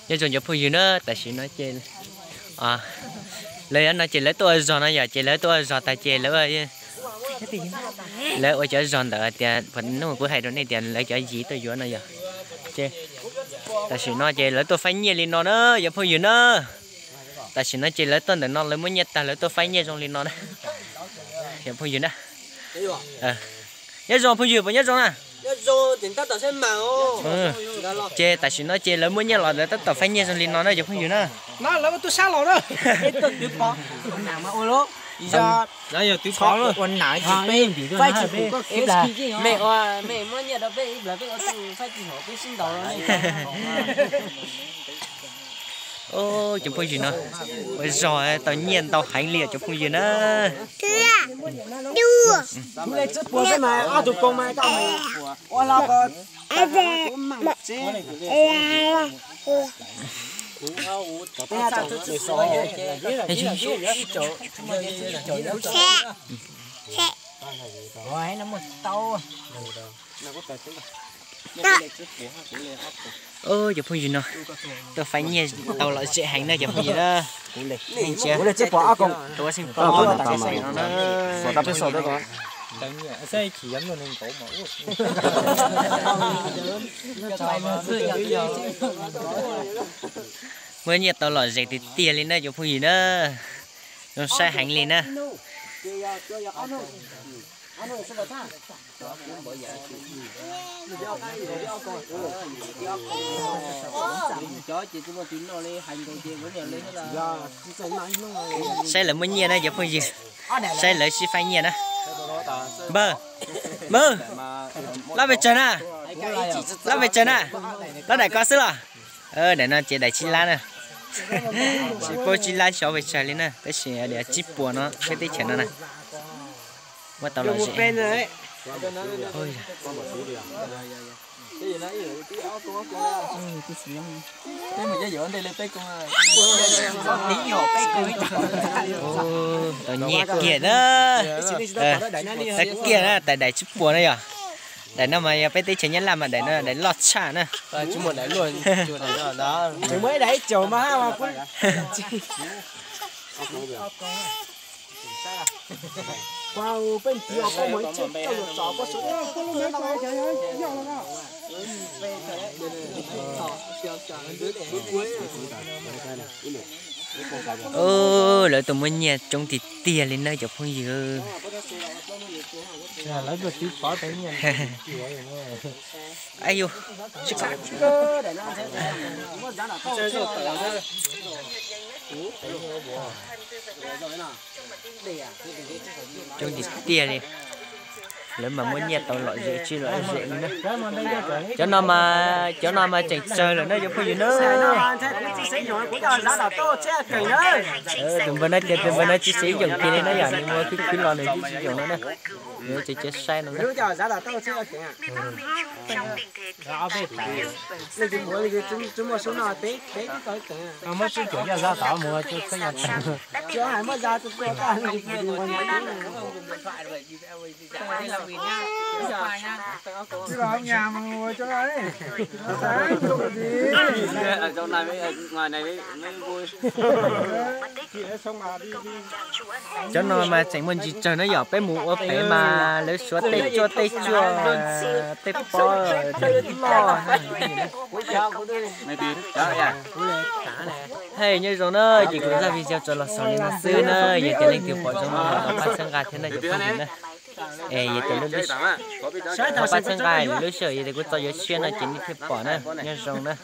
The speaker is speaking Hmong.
Nyob zoo cov phooj ywg na, tam sim no ces lawv no ces lawv tuaj ua zog no yom, ces lawv tuaj ua zog tas ces lawv, lawv ua cov zog ntawd tias, hnub kuv hais rau nej tias lawv cov yiv tuaj yuav no yom. Ces tam sim no ces lawv tuaj faib nyiaj li no na cov phooj ywg na. Tam sim no ces lawv tuaj ntawm no lawv muab nyiaj tag lawv tuaj faib nyiaj zoo li no na. Cov phooj ywg na. Nyob zoo phooj ywg puas nyob zoo na? Ces tam sim no ces lawv muab nyiaj los lawv tab tom faib nyiaj zoo li no na cov phooj ywg na. Cov phooj ywg no, ua zog tau nyiaj ntau heev li os cov phooj ywg na. Cov phooj ywg no, tuaj faib nyiaj tau lom zem heev na cov phooj ywg na. Kuv tus xeem pom no na. Muaj nyiaj tau lom zem tiag tiag li na cov phooj ywg na. Zoo saib heev li na. Saib lawv muaj nyiaj na cov phooj ywg. Saib lawv sib faib nyiaj na. Npawg, npawg, lab pes tsawg na? Lab pes tsawg na? Lab daim ko xwb los? Daim no ces daim tsib lab na. Tsis paub tsib lab xyov pes tsawg li na, tab sis tsib puas no peb teb chaws no na. Muab tau los zem. Tau nyiaj kiag na. Tau kiag na, daim daim tsib puas na yom. Daim no mas yog peb teb chaws Nyab Laj mas daim no daim loj tshaj na. Lawv tus muaj nyiaj coob tiag tiag li na cov phooj ywg. Coob tiag tiag li. Lawv mas muaj nyiaj tau lom zem tsis lom zem li na. Cov no mas, cov no mas tseem tsawg lawm na cov phooj ywg na. Tus npawg no ces tus npawg no tsis xav yoom kiag li na yom, nws ua khwv khwv los nws tsis yoom no na. Nws tseem cia saib no na. Cov no mas tseem muaj ntsis tsawg na yom, peb mus ua pem mas lawv suav tej tsuaj tej tsuaj, tej pob tej loj. Hej, nyob zoo na, ces kuv zaj video tsuas los xaus li no xwb na, yog tias leej twg pom zoo no los pab txhawb nqa thiab na cov phooj ywg na. Es yog tias lub, los pab txhawb nqa lub sij hawm yog tias kuv tso yuav tshiab no ces nej thiaj pom na, nyob zoo na.